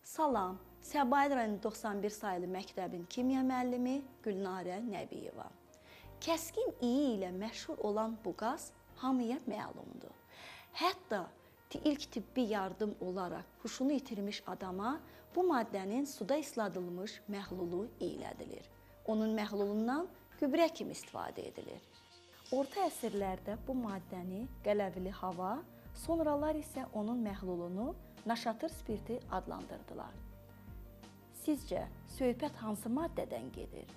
Salam, Səbail rayonu 91 saylı məktəbin kimya müəllimi Gülnarə Nəbiyeva. Kəskin iyi ilə məşhur olan bu qaz hamıya məlumdur. Hətta ilk tibbi yardım olaraq huşunu itirmiş adama bu maddənin suda isladılmış məhlulu iylədilir. Onun məhlulundan gübrə kimi istifadə edilir. Orta əsrlərdə bu maddəni qələvili hava, sonralar isə onun məhlulunu naşatır spirti adlandırdılar. Sizcə, söhbət hansı maddədən gedir?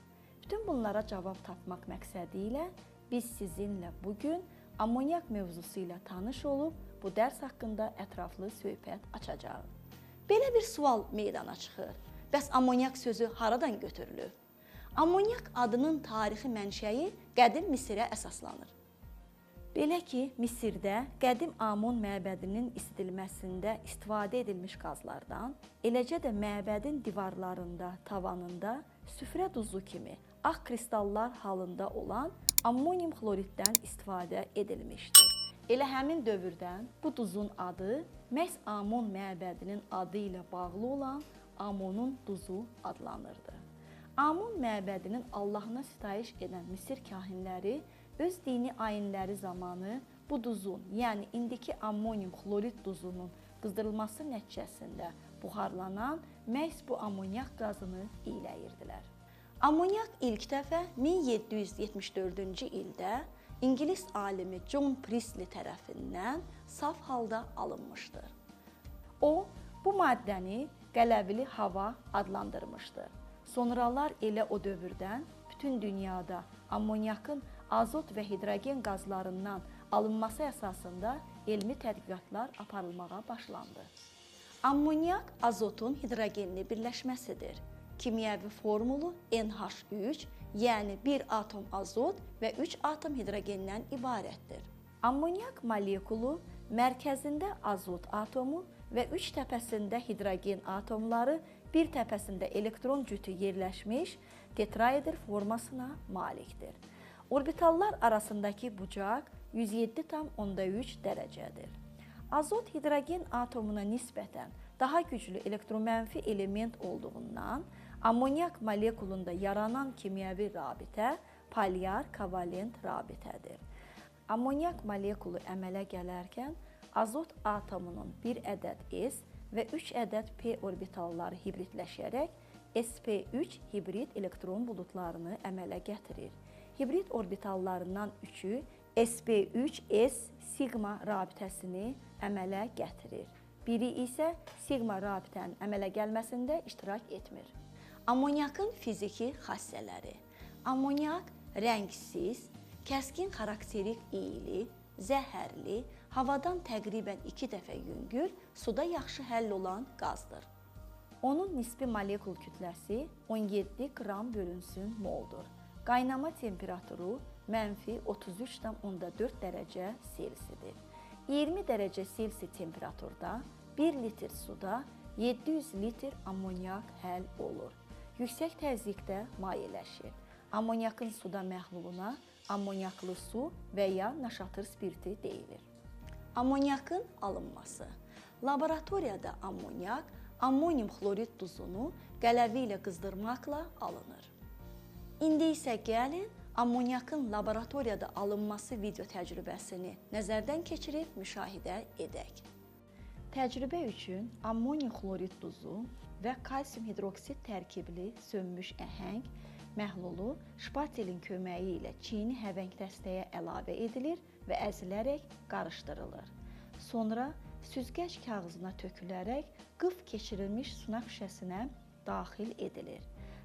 Bütün bunlara cavab tapmaq məqsədi ilə biz sizinlə bugün amonyak mövzusu ilə tanış olub bu dərs haqqında ətraflı söhbət açacağıq. Belə bir sual meydana çıxır. Bəs amonyak sözü haradan götürülüb? Amonyak adının tarixi mənşəyi qədim Misirə əsaslanır. Belə ki, Misirdə qədim Amon məbədinin isitdilməsində istifadə edilmiş qazlardan, eləcə də məbədin divarlarında, tavanında süfrə duzu kimi ağ kristallar halında olan ammonium xloriddən istifadə edilmişdir. Elə həmin dövrdən bu duzun adı məhz Amon məbədinin adı ilə bağlı olan Amonun duzu adlanırdı. Amon məbədinin Allahına sitayiş edən Misir kahinləri öz dini ayinləri zamanı bu duzun, yəni indiki ammonium xlorid duzunun qızdırılması nəticəsində buxarlanan məhz bu amonyak qazını iyləyirdilər. Amonyak ilk dəfə 1774-cü ildə İngilis alimi John Priestley tərəfindən saf halda alınmışdır. O, bu maddəni qələvili hava adlandırmışdır. Sonralar elə o dövrdən bütün dünyada amonyakın azot və hidrogen qazlarından alınması əsasında elmi tədqiqatlar aparılmağa başlandı. Amonyak azotun hidrogenli birləşməsidir. Kimyəvi formulu NH3, yəni 1 atom azot və 3 atom hidrogendən ibarətdir. Amonyak molekulu mərkəzində azot atomu və 3 təpəsində hidrogen atomları, bir təpəsində elektron cütü yerləşmiş tetraedr formasına malikdir. Orbitallar arasındakı bucaq 107,3 dərəcədir. Azot hidrogen atomuna nisbətən daha güclü elektromənfi element olduğundan amonyak molekulunda yaranan kimyəvi rabitə polyar kovalent rabitədir. Amonyak molekulu əmələ gələrkən azot atomunun 1 ədəd S və 3 ədəd P orbitalları hibridləşərək sp3 hibrid elektron buludlarını əmələ gətirir. Hibrid orbitallarından 3-ü sp3s sigma rabitəsini əmələ gətirir. Biri isə sigma rabitənin əmələ gəlməsində iştirak etmir. Amonyakın fiziki xassələri. Amonyak rəngsiz, kəskin xarakterik iyili, zəhərli, havadan təqribən 2 dəfə yüngül, suda yaxşı həll olan qazdır. Onun nisbi molekul kütləsi 17 qram bölünsün moldur. Qaynama temperaturu -33,4 dərəcə Selsidir. 20 dərəcə Selsi temperaturda 1 litr suda 700 litr amonyak həll olur. Yüksək təzyiqdə mayeləşir. Amonyakın suda məhluluna amonyaklı su və ya naşatır spirti deyilir. Amonyakın alınması. Laboratoriyada amonyak, ammonium xlorid duzunu qələvi ilə qızdırmaqla alınır. İndi isə gəlin amonyakın laboratoriyada alınması video təcrübəsini nəzərdən keçirib müşahidə edək. Təcrübə üçün ammonium xlorid duzu və kalsium hidroksid tərkibli sönmüş əhəng məhlulu şpatelin köməyi ilə çiğni həvəng dəstəyə əlavə edilir və əzilərək qarışdırılır. Sonra süzgəc kağızına tökülərək qıf keçirilmiş sınaq şüşəsinə daxil edilir.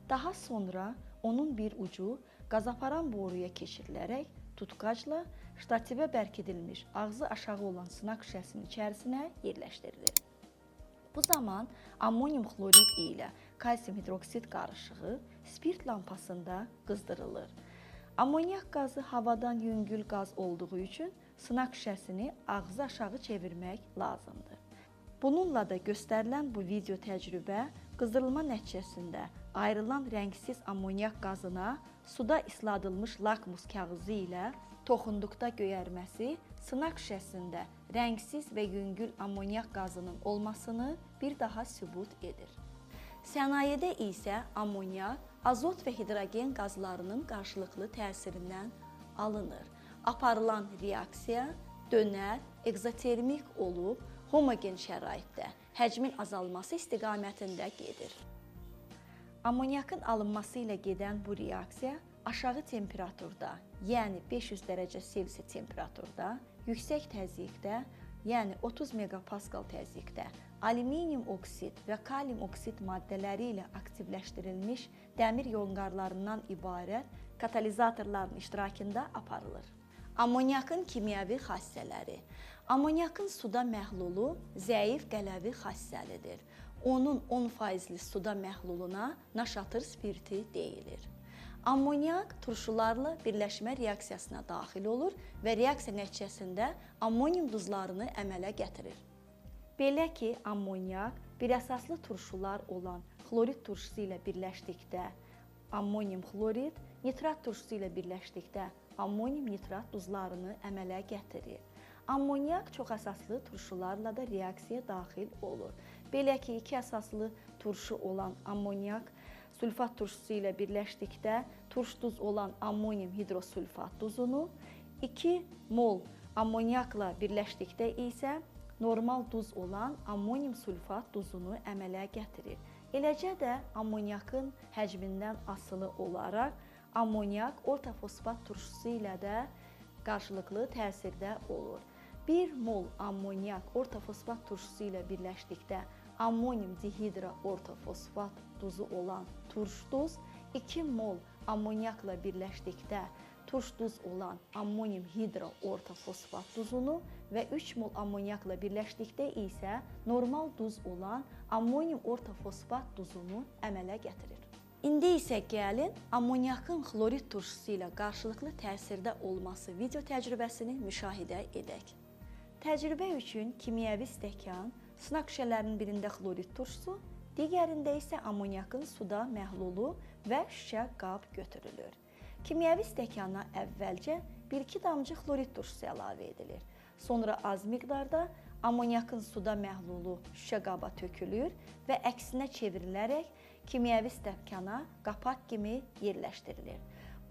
Daha sonra onun bir ucu qazaparan boruya keçirilərək tutqacla ştativə bərkidilmiş ağzı aşağı olan sınaq şüşəsinin içərisinə yerləşdirilir. Bu zaman ammonium xlorid ilə kalsium hidroksid qarışığı spirt lampasında qızdırılır. Amonyak qazı havadan yüngül qaz olduğu üçün sınaq şüşəsini ağzı aşağı çevirmək lazımdır. Bununla da göstərilən bu video təcrübə qızdırılma nəticəsində ayrılan rəngsiz amonyak qazına suda isladılmış lakmus kağızı ilə toxunduqda göyərməsi sınaq şüşəsində rəngsiz və yüngül amonyak qazının olmasını bir daha sübut edir. Sənayedə isə amonyak azot və hidrogen qazlarının qarşılıqlı təsirindən alınır. Aparılan reaksiya dönər, ekzotermik olub, homogen şəraitdə həcmin azalması istiqamətində gedir. Amonyakın alınması ilə gedən bu reaksiya aşağı temperaturda, yəni 500 dərəcə Selsi temperaturda, yüksək təzyiqdə, yəni 30 meqapaskal təzyiqdə alüminium oksid və kalium oksid maddələri ilə aktivləşdirilmiş dəmir yonqarlarından ibarət katalizatorların iştirakında aparılır. Amonyakın kimyəvi xassələri. Amonyakın suda məhlulu zəif qələvi xassəlidir. Onun 10%li suda məhluluna naşatır spirti deyilir. Amonyak turşularla birləşmə reaksiyasına daxil olur və reaksiya nəticəsində ammonium duzlarını əmələ gətirir. Belə ki, amonyak bir əsaslı turşular olan xlorid turşusu ilə birləşdikdə ammonium xlorid, nitrat turşusu ilə birləşdikdə ammonium nitrat duzlarını əmələ gətirir. Amonyak çox əsaslı turşularla da reaksiyaya daxil olur. Belə ki, iki əsaslı turşu olan amonyak sülfat turşusu ilə birləşdikdə turş duz olan ammonium hidrosulfat duzunu, 2 mol amonyakla birləşdikdə isə normal duz olan ammonium sülfat duzunu əmələ gətirir. Eləcə də amonyakın həcmindən asılı olaraq amonyak ortofosfat turşusu ilə də qarşılıqlı təsirdə olur. 1 mol amonyak ortofosfat turşusu ilə birləşdikdə ammonium dihidroortofosfat duzu olan turş duz, 2 mol amonyakla birləşdikdə turş duz olan ammonium hidroortofosfat duzunu və 3 mol amonyakla birləşdikdə isə normal duz olan ammonium ortofosfat duzunu əmələ gətirir. İndi isə gəlin amonyakın xlorid turşusu ilə qarşılıqlı təsirdə olması video təcrübəsini müşahidə edək. Təcrübə üçün kimyəvi stəkan, sınaq şüşələrinin birində xlorid turşusu, digərində isə amonyakın suda məhlulu və şüşə qab götürülür. Kimyəvi stəkana əvvəlcə 1-2 damcı xlorid turşusu əlavə edilir. Sonra az miqdarda amonyakın suda məhlulu şüşə qaba tökülür və əksinə çevrilərək kimyəvi stəkana qapaq kimi yerləşdirilir.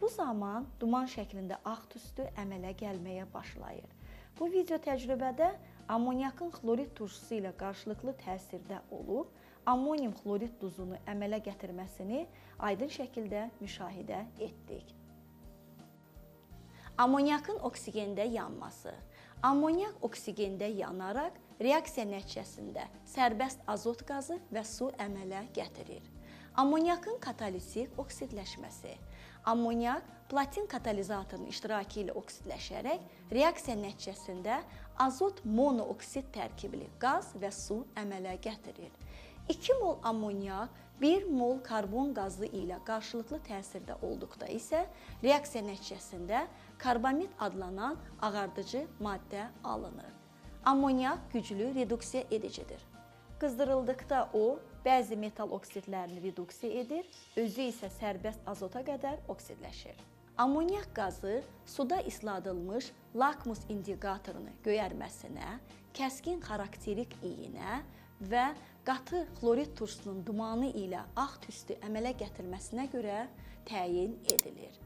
Bu zaman duman şəklində ağ tüstü əmələ gəlməyə başlayır. Bu video təcrübədə amonyakın xlorid turşusu ilə qarşılıqlı təsirdə olub, ammonium xlorid duzunu əmələ gətirməsini aydın şəkildə müşahidə etdik. Amonyakın oksigende yanması. Amonyak oksigende yanaraq reaksiya nəticəsində sərbəst azot qazı və su əmələ gətirir. Amonyakın katalitik oksidləşməsi. Amonyak platin katalizatorunun iştirakı ilə oksidləşərək reaksiya nəticəsində azot monooksid tərkibli qaz və su əmələ gətirir. 2 mol amonyak 1 mol karbon qazı ilə qarşılıqlı təsirdə olduqda isə reaksiya nəticəsində karbamid adlanan ağardıcı maddə alınır. Amonyak güclü reduksiya edicidir. Qızdırıldıqda o, bəzi metal oksidlərini reduksiya edir, özü isə sərbəst azota qədər oksidləşir. Amonyak qazı suda isladılmış lakmus indikatorunu göyərməsinə, kəskin xarakterik iyinə və qatı xlorid turşusunun dumanı ilə ağ tüstü əmələ gətirməsinə görə təyin edilir.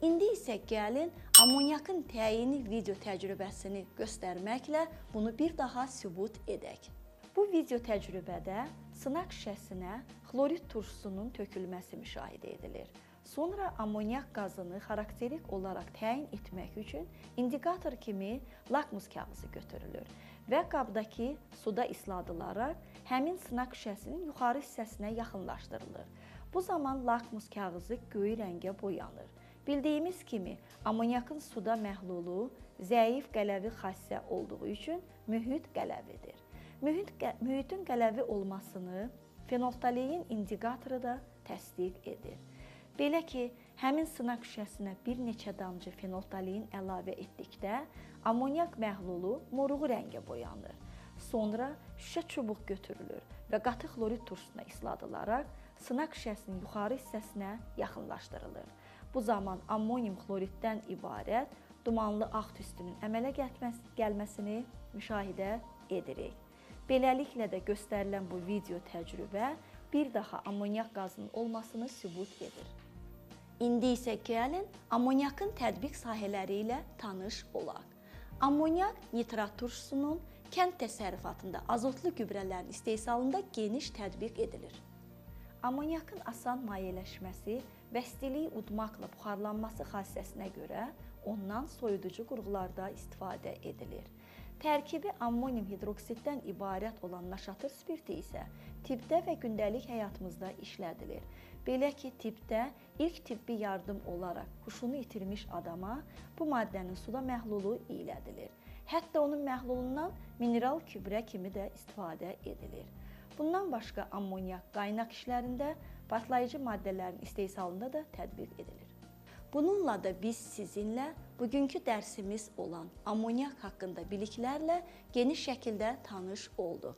İndi isə gəlin amonyakın təyini video təcrübəsini göstərməklə bunu bir daha sübut edək. Bu video təcrübədə sınaq şüşəsinə xlorid turşusunun tökülməsi müşahidə edilir. Sonra amonyak qazını xarakterik olaraq təyin etmək üçün indikator kimi lakmus kağızı götürülür və qabdakı suda isladılaraq həmin sınaq şüşəsinin yuxarı hissəsinə yaxınlaşdırılır. Bu zaman lakmus kağızı göy rəngə boyanır. Bildiyimiz kimi amonyakın suda məhlulu zəif qələvi xassə olduğu üçün mühit qələvidir. Mühitin qələvi olmasını fenolftalein indikatoru da təsdiq edir. Belə ki, həmin sınaq şüşəsinə bir neçə damcı fenolftalein əlavə etdikdə amonyak məhlulu moruğu rəngə boyanır. Sonra şüşə çubuq götürülür və qatı xlorid turşusuna isladılaraq sınaq şüşəsinin yuxarı hissəsinə yaxınlaşdırılır. Bu zaman ammonium xloriddən ibarət dumanlı ağ tüstünün əmələ gəlməsini müşahidə edirik. Beləliklə də göstərilən bu video təcrübə bir daha amonyak qazının olmasını sübut edir. İndi isə gəlin amonyakın tətbiq sahələri ilə tanış olaq. Amonyak nitrat turşusunun kənd təsərrüfatında azotlu gübrələrin istehsalında geniş tətbiq edilir. Amonyakın asan mayeləşməsi və istiliyi udmaqla buxarlanması xassəsinə görə ondan soyuducu qurğularda istifadə edilir. Tərkibi ammonium hidroksiddən ibarət olan naşatır spirti isə tibbdə və gündəlik həyatımızda işlədilir. Belə ki, tibbdə ilk tibbi yardım olaraq huşunu itirmiş adama bu maddənin suda məhlulu ilədilir. Hətta onun məhlulundan mineral gübrə kimi də istifadə edilir. Bundan başqa amonyak qaynaq işlərində, partlayıcı maddələrin istehsalında da tətbiq edilir. Bununla da biz sizinlə bugünkü dərsimiz olan amonyak haqqında biliklərlə geniş şəkildə tanış olduq.